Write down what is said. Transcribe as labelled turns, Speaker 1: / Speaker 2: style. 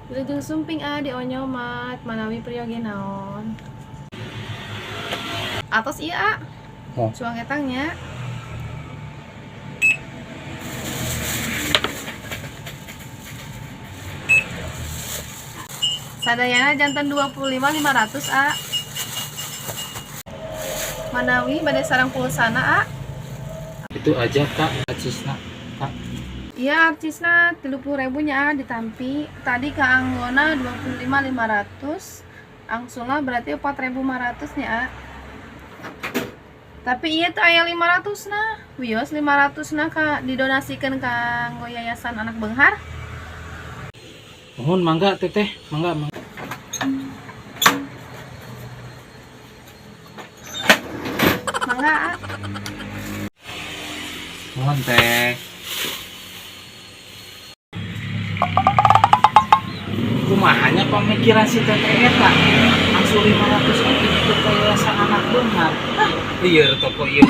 Speaker 1: Wilujeng sumping, ah, di Onyomat, manawi priyogi naon. Atos ieu, ah.
Speaker 2: Oh.
Speaker 1: Cuang etang nya. Sadayana janten 25.500, ah. Manawi bade sareng pulsana, ah?
Speaker 2: Itu aja, Kak, acisna, Kak.
Speaker 1: Iya, arcisna 30.000 nya, ah, ditampi. Tadi kaanggona 25.500. Angsulna berarti 4.500 nya, ah. Tapi iya tuh aya 500 nah. Wios 500 nah ka didonasikan kanggo yayasan anak beunghar.
Speaker 2: Mohon mangga, Teteh, mangga, mangga.
Speaker 1: Mangga, ah.
Speaker 2: Mohon, Teh. Kumaha nya pemikiran si teteh eta? Angsul 500 oke ke yayasan anak beunghar. Hah, lieur toko ieu.